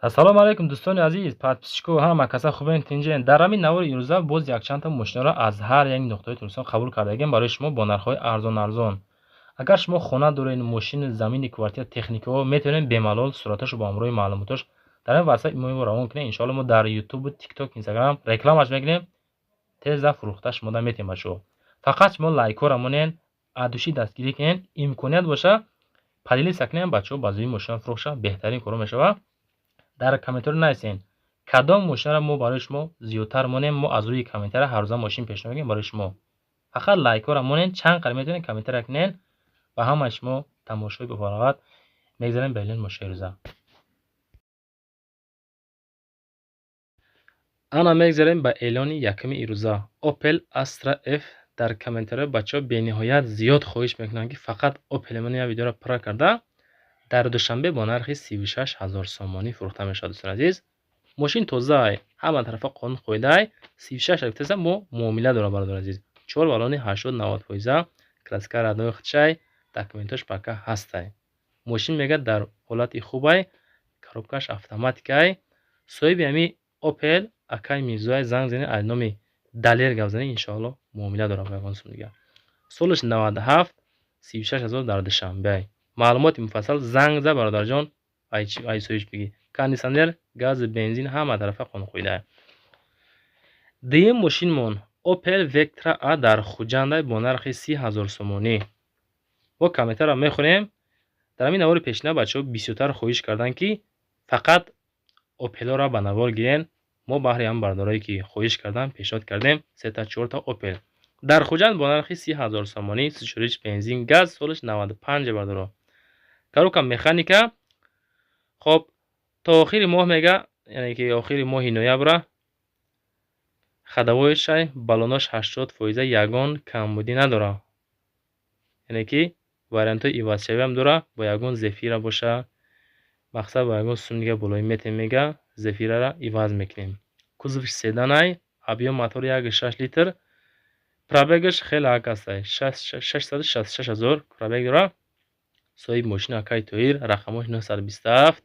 Ассалому алайкум, дӯстони азиз, подписчико, ҳама каса хубен, тинҷен. Дар ҳамин навори имрӯза боз якчандта мошинаро аз ҳар як нуқтаи Тоҷикистон қабул кардагем барои шумо бо нархҳои арзон арзон. Агар шумо хона доред, мошин, замини, квартира, техникаҳо, метавонед бемалол сураташо бо ҳамроҳи маълумотош дар ин WhatsApp имо равон кунед. Иншоалло мо дар YouTube, TikTok, Instagram рекламаш мекунем, теза фурӯхта шумода метем ба шумо. Фақат шумо лайкҳоро монед, адуши дастгирӣ кунед, имконият боша поделиться кунед, бачаҳо ба зудӣ мошина фурӯхша, беҳтарин коро мешавад. Дар комментарио нависен, кадом мошинаро мо барои шумо зиёдтар монем, мо аз рӯи комментария ҳаррӯза мошин пешниҳод мекунем барои шумо. Фақат лайкҳоро монед, чанд қадр метавонед комментария кунед. Ба ҳамаи шумо тамошои бофароғат. Мегзарем ба эълони мошинаи рӯза. Ана мегзарем ба эълони якуми ирӯза. Opel Astra F. Дар комментарио бачаҳо бениҳоят зиёд хоҳиш мекунанд, ки фақат Opel мон як видеоро пурра карда. Дар Душанбе бо нархи 36 ҳазор сомонӣ фурӯхта мешавад, дӯстони азиз. Мошин тозаай, ҳама тарафа қонун қоидаай, 36 ҳазор мо муомила дорад, бародари азиз. Чор баллони 80-90 фоиза, краска родной худшай, документош пака ҳастай. Мошин мегӯяд дар ҳолати хубай, коробкаш автоматикай. Соҳиби ҳами Opel акай Мирзоай, занг занед, аз номи Далер гап занед, иншоалло муомила дорад бо ягон сум дигар. Солаш 97, 36 ҳазор дар Душанбеай. Маълумоти муфассал занг за, бародарҷон, ай соҳибш бигӣ. Кондитсионер, гази, бензин ҳама тарафа қонунқоидаай. Дуюм мошинмон Opel Vectra A дар Хуҷандай бо нархи 30 ҳазор сомонӣ. Мо комментарро мехонем. Дар ҳамин навори пешина бачаҳо бисёртар хоҳиш карданд, ки фақат Opel-ҳоро ба навор гирен. Мо баҳри ҳамин бародарое ки хоҳиш карданд, пешниҳод кардем сета чорта Opel. Дар Хуҷанд бо нархи 30 ҳазор сомонӣ, сучориш бензин, газ, солаш 95, бародаро. Коробка механика. Хоб, то охири моҳ мега, яъне ки охири моҳи ноябра ходовоишай, баллонош 80 фоиза, ягон камбудӣ надорад. Яъне ки вариантҳои ивазшавиам дора, бо ягон зефира боша, мақсад бо ягон сум дига болои метем мега, зефирара иваз мекунем. Кузовш седанай, объём мотор 1,6 литр, пробегаш хеле ак астай, 666 ҳазор пробег дора. Соҳиби мошина акай Тоҳир, рақамош 927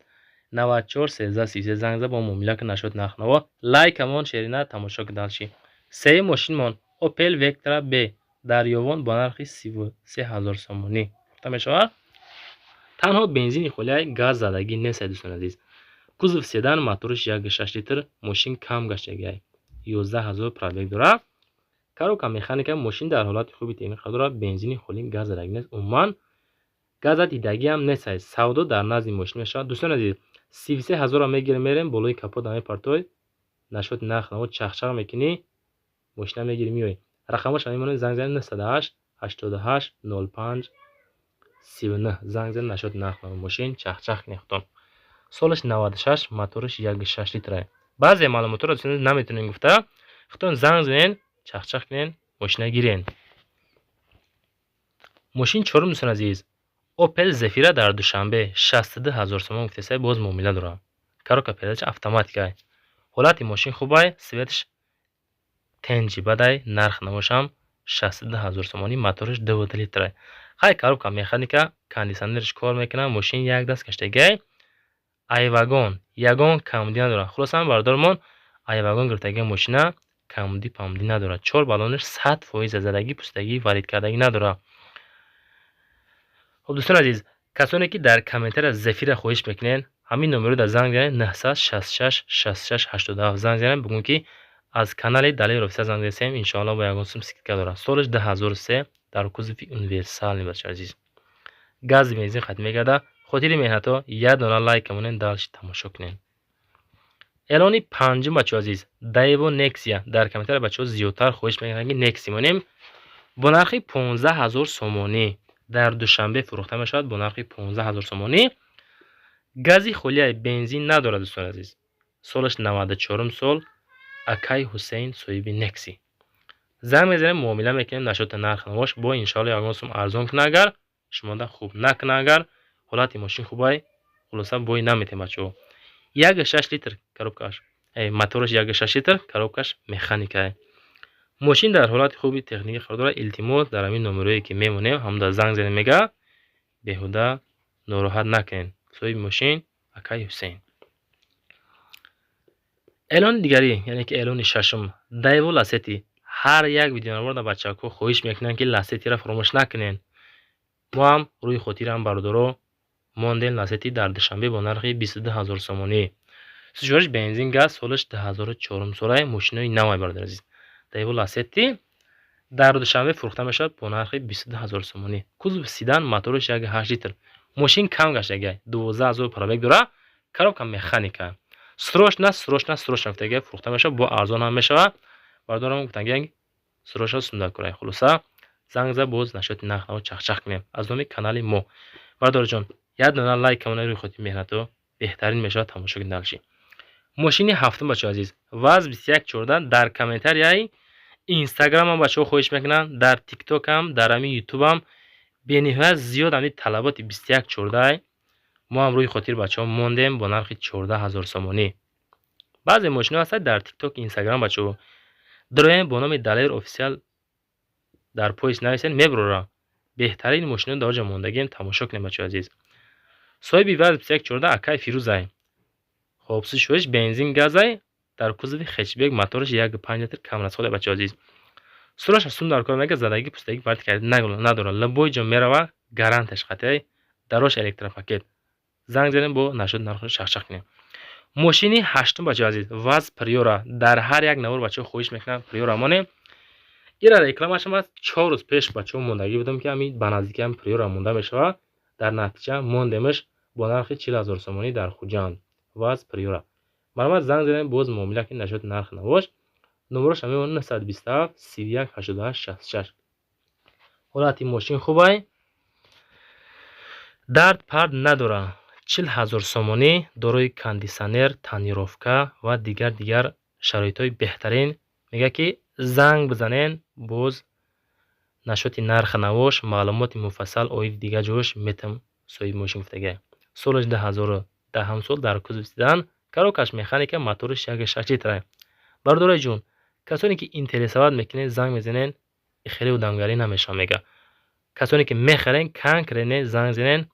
94 13 33, занг за, бо муомила ки нашуд нархнаво. Лайкамон шерина тамошо ки дальше. Сеюм мошинмон Opel Vectra B дар Ёвон бо нархи 33 ҳазор сомонӣ фурӯхта мешавад. Танҳо бензини холиай, газ задагӣ нест, дӯстони азиз. Кузов седан, мотораш 1,6 литр, мошин кам гаштагиай, 11 ҳазор пробег дорад. Коробка механика, мошин дар ҳолати хуби техника дорад, бензини холӣ, газ задагӣ нест, умуман газа дидагиам нест. Савдо дар назди мошин мешавад. Дӯстони азиз, 33 ҳазорро мегирем, мерем болои капот мепартой, нашоти нарх наво чахчах мекунӣ, мошина мегирӣ, меоӣ. Рақамоша мемонед, занг занед 908 88 05 39, занг занед, нашоти нарх наво мошин чахчах кунед худтон. Солаш 96, мотораш 1,6 литрае. Баъзе маълумотҳоро, дӯстони, наметавонем гуфта, худтон занг занед, чахчах кунед, мошина гирен. Мошин чорум, дӯстони азиз, Opel Zafira дар Душанбе 62 ҳазор сомон гуфтесай, боз муомила дорад. Коробка передача автоматикай. Ҳолати мошин хубай, светаш тенҷи бадай, нарх навошам 62 ҳазор сомонӣ, мотораш 2 литрай. Хай, коробка механика, кондитсионераш кор мекунад, мошин як даст гаштагиай. Ай вагон ягон камбудӣ надорад. Хулоса, бародармон ай вагон гирифтагиа мошина камбудӣ памбудӣ надорад. Чор баллонаш 100% задагӣ, пустагӣ, варид кардагӣ надорад. Хоб, дӯстони азиз, касоне ки дар комментария Зефира хоҳиш мекунед, ҳамин номеро дар занг занед, 966 66 87, занг занед, бигӯн ки аз канали Далер Офиса занг задесем, иншоалло бо ягон сум скидка дорад. Солаш 2003, дар кузови универсал, бачаи азиз. Гази, бензин хат мегардад. Хотири меҳнатҳо як дона лайк монед, дальше тамошо кунед. Эълони панҷум, бачаҳо азиз, Daewoo Nexia. Дар комментария бачаҳо зиёдтар хоҳиш мекунанд, ки Nexia монем. Бо нархи 15 ҳазор сомонӣ дар Душанбе фурӯхта мешавад, бо нархи 15 ҳазор сомонӣ. Гази холияй, бензин надорад, дӯстони азиз. Солаш 94 сол, акай Ҳусейн соҳиби Некси. Занг мезанем, муомила мекунем нашоти нарх навош, бо иншоалло ягон сум арзон куна, агар шумода хуб накуна, агар ҳолати мошин хубай, хулоса бой наметем, бачаҳо. 1,6 литр коробкаш, мотораш 1,6 литр, коробкаш механикае. Мошин дар ҳолати хуби техникӣ қарор дорад. Илтимос, дар ҳамин номерое ки мемонем, ҳамда занг занем мега, беҳуда нороҳат накунед. Соҳиби мошин акай Ҳусейн. Эълони дигарӣ, яъне ки эълони шашум, Дэву Ласети. Ҳар як видеонавор дар бачаҳако хоҳиш мекунанд, ки Ласетиро фаромӯш накунед. Мо ҳам рӯи хотирам, бародаро, мондем Ласети дар Душанбе бо нархи 22 000 сомонӣ. Сӯзишвориш бензин, газ, солаш 2004 солаи, мошинои навай, бародари азиз. Дэву Ласети дар Душанбе фурӯхта мешавад бо нархи 22 000 сомонӣ. Кузов седан, мотораш 1,8 литр. Мошин кам гаштагиай, 12 000 пробег дора, коробка механика. Срочно, срочно, срочно гуфтагиай, фурӯхта мешавад, бо арзон ҳам мешавад. Бародарам гуфтагиай, срочно сунда курай. Хулоса, занг зад, боз насчёти нарх наво чахчах кунем аз номи канали мо. Бародарҷон, як дона лайк камона, рӯи хотири меҳнато беҳтарин мешавад, тамошо кунед дальше. Мошини ҳафтум, бачаҳо азиз, ВАЗ 2114. Дар комментарияи Инстаграмам бачаҳо хоҳиш мекунанд, дар Тиктокам, дар ҳамин Ютубам бениҳоят зиёд ҳамин талаботи 2114. Мо ҳам рӯи хотири бачаҳо мондем бо нархи 14 000 сомонӣ. Баъзе мошиноҳо ҳастанд дар Тикток, Инстаграм, бачаҳо, дароем, бо номи Далер Офисиал дар поиск нависед, мебарора. Беҳтарин мошино дар оҷа мондагием, тамошо кунед, бачаҳои азиз. Соҳиби ВАЗ 2114 акай Фирӯзай. Хоб, сӯзишвориш бензин, газай, дар кузови хэтчбек, мотораш 1,5 литр, камрасходе, бачаҳои азиз. Сураш сум дар кор мега, задагӣ, пустагӣ варти карда надорад. Любой ҷо мерава, гарантияш қатъи, дарош электропакет. Занг занем, бо насчёт нархро чахчах кунем. Мошини ҳаштум, бачаҳои азиз, ВАЗ Приора. Дар ҳар як навор бачаҳо хоҳиш мекунанд, Приора монем. Ира рекламашам аст, 4 рӯз пеш бачаҳо мондагӣ будам, ки ҳамин ба наздикӣ ҳам Приора монда мешавад. Дар натиҷа мондемаш бо нархи 40 000 сомонӣ дар Хуҷанд. ВАЗ Приора. Марҳамат, занг занем, боз муомила кунем насчёти нархи навош. Номерош мемонад 927 31 88 66. Ҳолати мошин хубай, дард пард надорад. 40 000 сомонӣ, дорои кондитсионер, тонировка ва дигар дигар шароитҳои беҳтарин. Мегӯяд, ки занг бизанен, боз насчёти нархи навош маълумоти муфассал оиди дигар ҷош метам, соҳиби мошин гуфтагиай. Солаш 2010 сол, дар кузови седан, коробкаш механика, мотораш 1,6 литра. Бародарои ҷон, касоне ки интересовать мекунед, занг мезанен, хеле одамгарӣ намешавад, мега. Касоне ки мехарен, конкретно занг занен,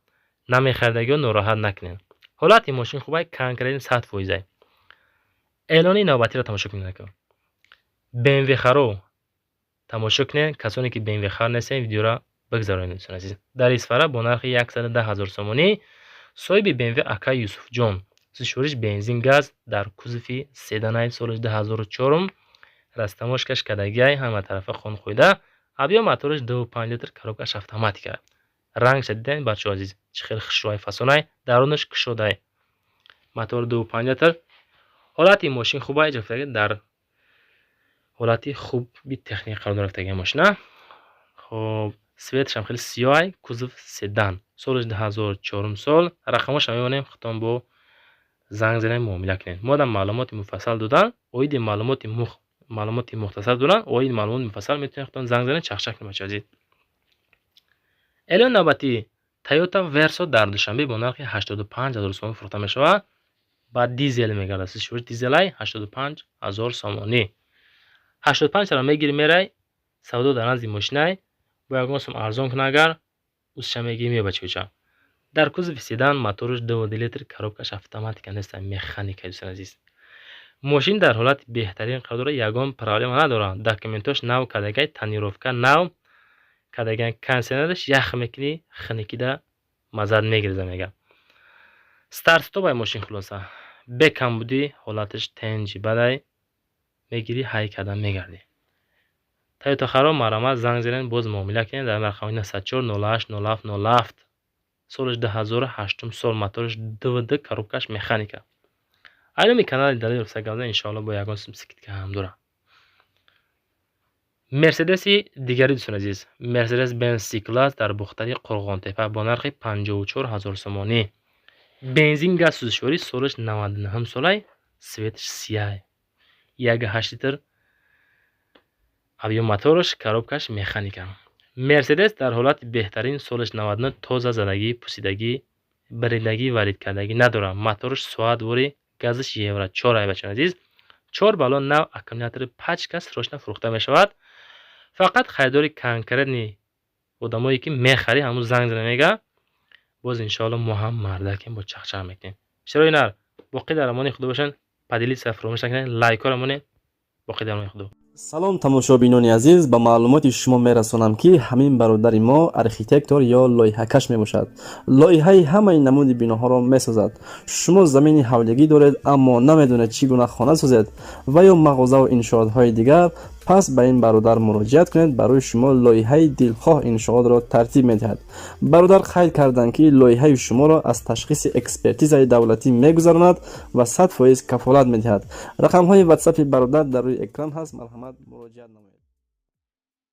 намехаридагиҳо нороҳат накунед. Ҳолати мошин хубай, конкретно 100 фоизай. Эълони навбатиро тамошо кунед. БМВ харо тамошо кунед. Касоне ки БМВ хар нестен, видеоро бигзаронед, дӯстони азиз. Дар Исфара бо нархи 110 000 сомонӣ, соҳиби БМВ акай Юсуфҷон. Сӯзишвориш бензин, газ, дар кузови седанай, соли 2004, растаможкаш кардагиай, ҳама тарафа хон хӯйда. Объём мотораш 2,5 литр, коробкаш автоматика. Рангша дидем, бачаҳо азиз, чӣ хеле хушрӯай, фасонай, дарунаш кушодай. Мотор 2,5 литр. Ҳолати мошин хубай, ҷафтаги дар ҳолати хуби техника қарор дорафтаги мошина. Хоб, цветашам хеле сиёҳай, кузов седан, солаш 2004 сол. Рақамошам мемонем, худтон бо занг занем, муомила кунед. Мо дар маълумоти муфассал додан, оиди маълумоти мухтасар додан, оиди маълумоти муфассал метавонед худтон занг занед, чахчах кунед, бачаҳо азиз. Эълони навбатӣ: Тойота Версо дар Душанбе бо нархи 85 000 сомонӣ фурӯхта мешавад. Ба дизел мегардад. Сӯзишвориш дизелай, 85 000 сомонӣ. 85 ро мегири, мерай, савдо дар назди мошинай, бо ягон сум арзон кунад, агар усша мегири, меёбад чӯча. Дар кузови седан, мотораш 2,2 литр, коробкаш автоматика нест, механика, дӯстони азиз. Мошин дар ҳолати беҳтарин қарор дорад, ягон проблема надорад. Документош нав кардагай, тонировка нав кардагай, кондитсионераш ях мекунӣ, хунукида маззат мегиреза, мега. Старт-стопай мошин, хулоса. Бе камбудӣ, ҳолаташ тенҷи бадай, мегирӣ, ҳай кардан мегардӣ. Тойота харо, марҳамат, занг занед, боз муомила кунед дар рақами 904 08 07 07. Солаш 2008 сол, мотораш 2,2, коробкаш механика. Айноми канали Далер Сагавза, иншоалло, бо ягон сум скидка ҳам дорад. Мерседеси дигари, дӯстони азиз, Мерседес Бенз С класс дар Бухтари Қурғонтепа бо нархи 54 000 сомонӣ. Бензин, газ, сӯзишворӣ, солаш 99 солай, цветаш сияй. 1,8 литр объём мотораш, коробкаш механика. Мерседес дар ҳолати беҳтарин, солаш 99, тоза, задагӣ, пусидагӣ, баридагӣ, варидкардагӣ надорад. Мотораш соатвори, газаш евро 4 ай, бачаи азиз. Чор баллон нав, аккумулятори пачка, срочно фурӯхта мешавад. Фақат харидори конкретный одамое ки мехарӣ, ҳамун занг зада мега, боз иншоалло мо ҳам мардакем, бо чахчах мекунем. Иштирои нар боқӣ дар амони Худо бошанд. Поделиться фаромӯш накунед, лайкҳоро монед. Боқӣ дар худо. Салом, тамошобинони азиз! Ба маълумоти шумо мерасонам, ки ҳамин бародари мо архитектор ё лоиҳакаш мебошад. Лоиҳаи ҳамаи намуди биноҳоро месозад. Шумо замини ҳавлигӣ доред, аммо намедонед, чӣ гуна хона созед ва ё мағозаву иншоотҳои дигар, пас ба ин бародар муроҷиат кунед. Барои шумо лоиҳаи дилхоҳ иншоотро тартиб медиҳад. Бародар қайд карданд, ки лоиҳаи шуморо аз ташхиси экспертизаи давлатӣ мегузаронад ва 100% кафолат медиҳад. Рақамҳои ватсапи бародар дар рӯи экран ҳаст. Марҳамат, муроҷиат намоед.